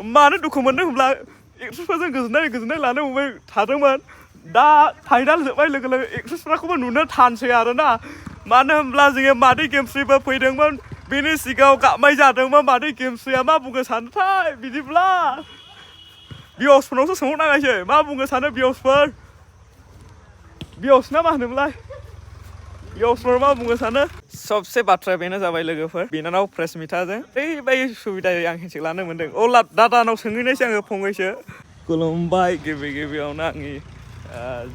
मानो दुखु मोनदों होनब्ला एक्ट्रेसफोरजों गोजोननाय लानो मोनबाय थादोंमोन दा फाइनाल जोबबाय लोगो लोगो एक्ट्रेसफोरखौबो नुनो थानसै आरोना मानो होनब्ला जोङो मादै गेमस्रिबो फैदोंमोन बेनि सिगाङाव गाबनाय जादोंमोन मादै गेमस्रिया मा बुंनो सानोथाय बिदिब्ला बियसफोरनावसो सोंहरनाङासै मा बुंनो सानो बियस ना मा होनोमोनलाय बियसफोर मा बुंनो सानो सबसे बाथ्राया बेनो जाबाय लोगोफोर बिनानाव प्रेसमिताजों ओरैबायदि सुबिदायै आं हेन्डसेक लानो मोन्दों अब्ला दादानाव सोंहैनायसै आङो फंनैसो खुलुमबाय गिबियावनो आंनि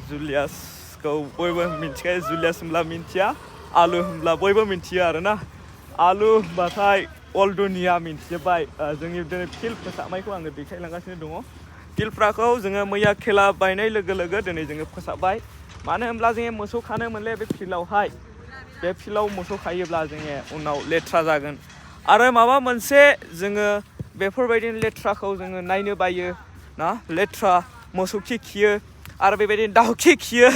जुलियासखौ बयबो मिथिखायो जुलियास होनब्ला मिथिया आलु होनब्ला बयबो मिथियो आरोना आलु होनबाथाय अल दुनिया मिथिजोब्बाय जोंनि दिनै फिल्ड फोसाबनायखौ आङो देखायलांगासिनो दङ फिल्डफ्राखौ जोङो मैया खेला बायनाय लोगो लोगो दिनै जोङो फोसाबबाय मानो होनब्ला जोङो मोसौ खानो मोनले बे फिल्डआवहाय बे फिल्डआव मोसौ खायोब्ला जोङो उनाव लेथ्रा जागोन आरो माबा मोनसे जोङो बेफोरबायदिनो लेथ्राखौ जोङो नायनो बायो ना लेथ्रा मोसौ खि खियो आरो बेबायदिनो दाउ खि खियो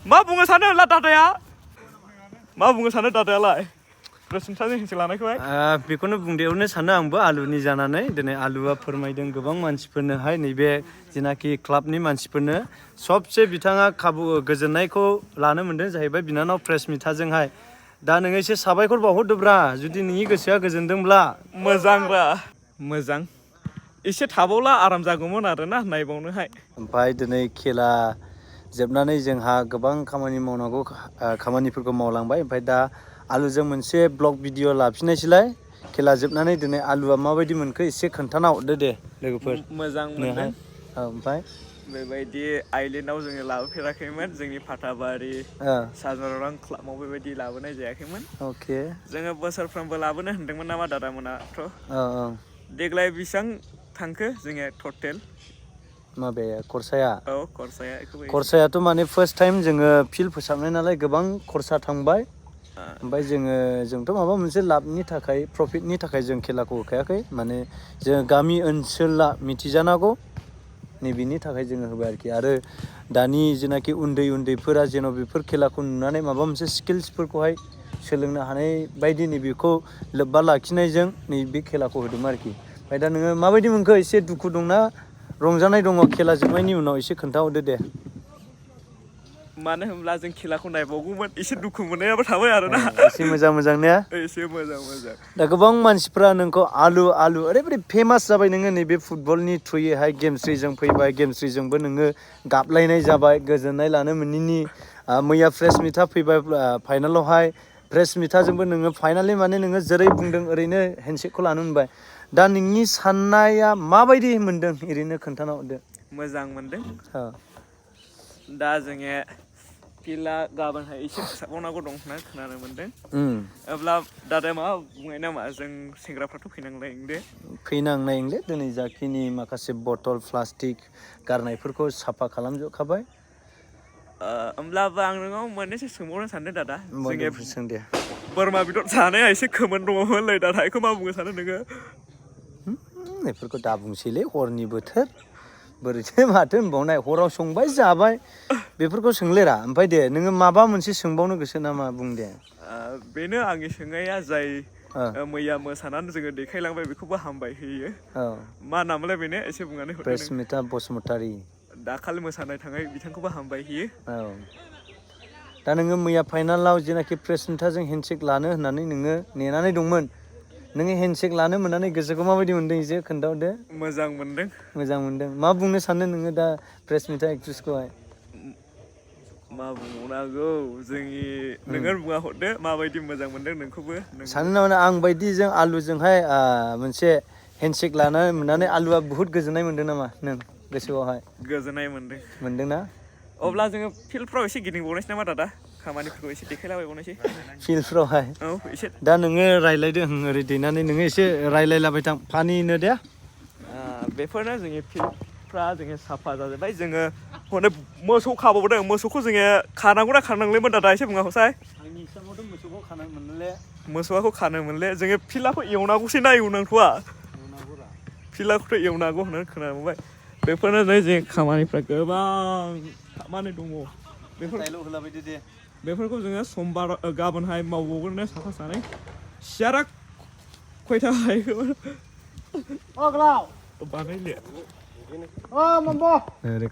मा बुंनो सानो होनब्ला दादाया मा बुंनो सानो दादायालाय प्रेसमिताजों हेन्डसेक लानायखौहाय बेखौनो बुंदेरनो सानो आंबो आलुनि जानानै दिनै आलुआ फोरमायदों गोबां मानसिफोरनोहाय नैबे जेनाखि क्लाबनि मानसिफोरनो सबसे बिथाङा गोजोननायखौ लानो मोन्दों जाहैबाय बिनानाव प्रेसमिताजोंहाय दा नोङो एसे साबायखर बावहरदोब्रा जुदि नोंनि गोसोआ गोजोनदोंब्ला मोजां एसे थाबावला आराम जागौमोन आरोना नायबावनोहाय ओमफ्राय दिनै खेला जोबनानै जोंहा गोबां खामानिफोरखौ मावलांबाय ओमफ्राय दा आलुजों मोनसे ब्लग भिडिअ लाफिननायसैलाय खेला जोबनानै दिनै आलुआ माबायदि मोनखो एसे खोन्थाना हरदो दे लोगोफोर मोजां मोनदों ओमफ्राय बेबायदि आइलेण्डआव जोङो लाबोफेराखैमोन जोंनि फाथाबारि साजररां क्लाबाव बेबायदि लाबोनाय जायाखैमोन अके जोङो बोसोरफ्रोमबो लाबोनो होनदोंमोन नामा दादामोनाथ' देग्लाय बेसेबां थांखो जोङो टटेल माबे खरसाया खरसाया खरसायाथ' माने फार्स्ट टाइम जोङो फिल्ड फोसाबनाय नालाय गोबां खरसा थांबाय ओमफ्राय जोंथ' माबा मोनसे लाबनि थाखाय प्रफिटनि थाखाय जों खेलाखौ होखायाखै माने जों गामि ओनसोला मिथिजानांगौ नैबेनि थाखाय जोङो होबाय आरोखि आरो दानि जेनाखि उन्दैफोरा जेन' बेफोर खेलाखौ नुनानै माबा मोनसे स्किल्सफोरखौहाय सोलोंनो हानाय बायदि नैबेखौ लोब्बा लाखिनायजों नैबे खेलाखौ होदोंमोन आरोखि ओमफ्राय दा नोङो माबायदि मोनखो एसे दुखु दंना रंजानाय दङ खेला जोबनायनि उनाव एसे खोन्थाहरदो दे मानो होनब्ला जों खेलाखौ नायबावगौमोन एसे दुखु मोननायाबो थाबाय आरोना एसे मोजां ने एसे मोजां दा गोबां मानसिफ्रा नोंखौ आलु ओरैबायदि फेमास जाबाय नोङो नैबे फुटबलनि थ्रुयैहाय गेमस्रिजों फैबाय गेमस्रिजोंबो नोङो गाबलायनाय जाबाय गोजोननाय लानो मोनैनि मैया प्रेसमिता फैबाय फाइनालावहाय प्रेसमिताजोंबो नोङो फाइनालि माने नोङो जेरै बुंदों ओरैनो हेन्डसेकखौ लानो मोनबाय दा नोंनि साननाया माबायदि मोनदों ओरैनो खोन्थाना हरदो मोजां मोनदों दा जोङो फिल्डआ गाबोनहाय एसे फोसाबबावनांगौ दं होनना खोनानो मोनदों अब्ला दादाया मा बुंनाय नामा जों सेंग्राफ्राथ' फैनांनायले दिनै जाखिनि माखासे बथल प्लास्टिक गारनायफोरखौ साफा खालामजोबखाबाय होमब्लाबो आं नोंनाव मोननैसो सोंबावनो सानदों दादा सों दे बोरमा बेदर जानाया एसे खोमोन दङमोनलै दादा बेखौ मा बुंनो सानो नोङो बेफोरखौ दा बुंसैलै हरनि बोथोर बोरैथो माथो होनबावनाय हराव संबाय जाबाय बेफोरखौ सोंलेरा ओमफ्राय दे नोङो माबा मोनसे सोंबावनो गोसो नामा बुं दे बेनो आंनि सोंनाया जाय मैया मोसानानै जोङो देखायलांबाय बेखौबो हामबाय होयो मा नामलाय बेनो एसे बुंनानै हरदो प्रेसमिता बसुमतारी दाखालि मोसानाय थांनाय बिथांखौबो हामबाय होयो दा नोङो मैया फाइनालाव जेनाखि प्रेसमिताजों हेन्डसेक लानो होननानै नोङो नेनानै दंमोन नोङो हेन्डसेक लानो मोननानै गोसोखौ माबायदि मोनदों एसे खोन्थाहरदो मोजां मोनदों मा बुंनो सानो नोङो दा प्रेसमिता एक्ट्रेसखौहाय मा बुंबावनांगौ जोंनि नोङो बुंना हरदो माबायदि मोजां मोनदों नोंखौबो सानो नामा आं बायदिजों आलुजोंहाय मोनसे हेन्डसेक लानो मोननानै आलुआ बुहुत गोजोननाय मोनदों नामा नों गोसोआवहाय गोजोननाय मोनदोंना अब्ला जोङो फिल्डफ्राव एसे गिदिंबावनोसै नामा दादा खामानिफोरखौ एसे देखायलाबायबावनोसै फिल्डफ्रावहाय एसे दा नोङो रायज्लायदो ओरै दैनानै नोङो एसे रायज्लायलाबाय थां फानिनो दे बेफोरनो जोंनि फिल्डफ्रा जोङो साफा जाजोब्बाय जोङो हनै मोसौ खाबावदों मोसौखौ जोङो खानांगौना खानांलामोन दादा एसे बुंना हरसाय आंनि हिसाबावथ' मोसौखौ खानो मोनले जोङो फिल्डखौ एवनांगौसै ना एवनांथ'आ फिल्डखौथ' एवनांगौ होननानै खोनानो मोनबाय बेफोरनो जों खामानिफ्रा गोबां खामानि दङ बेफोरखौ जोङो समबार गाबोनहाय मावबावगोन साफा सानै सियारा खयथा बानायले ओरै